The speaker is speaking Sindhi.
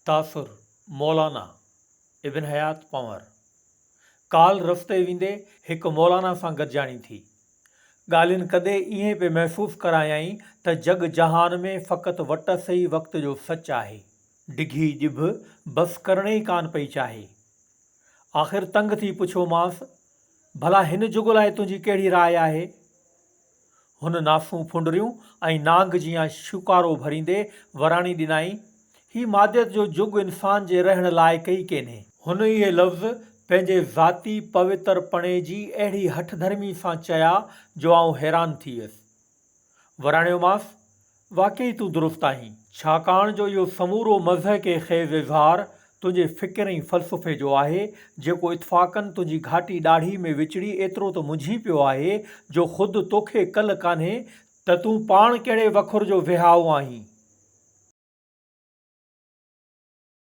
تاثر، مولانا، ابن حيات پنهور. ڪالهه رستي ويندي هڪ مولانا سان گڏجاڻي ٿي. ڳالهين ڪندي ائين پئي محسوس ڪرايائين ته جڳ جهان ۾ فقط وٽس ئي وقت جو سچ آهي. ڊگهي ڄڀ بس ڪرڻ ئي ڪانه پئي چاهي. آخر تنگ ٿي پڇيومانس، ڀلا هن جڳ لاء تنهنجي ڪهڙي راء آهي؟ هن ناسون ڦنڊريون ۽ نانگ جيان شوڪارو ڀريندي وراڻي ڏنائين، هي ماديت جو جڳ انسان جي رهڻ لائق ئي ڪينهي. هن اهي لفظ پنهنجي ذاتي پوتر پڻي جي اهڙي هٺ ڌرمي سان چيا جو آئون حيران ٿي ويس. وراڻيومانس، واقعي تون درست آهين. ڇاڪاڻ جو اهو سمورو مضحڪي خيز اظهار تنهنجي فڪر ۽ فلسفي جو آهي، جيڪو اتفاقاً تنهنجي گهاٽي ڏاڙهي ۾ وچڙي ايترو ته منجهي پيو آهي، جو خود توکي ڪل ڪانهي ته تون پاڻ ڪهڙي وکر جو وهائو آهين.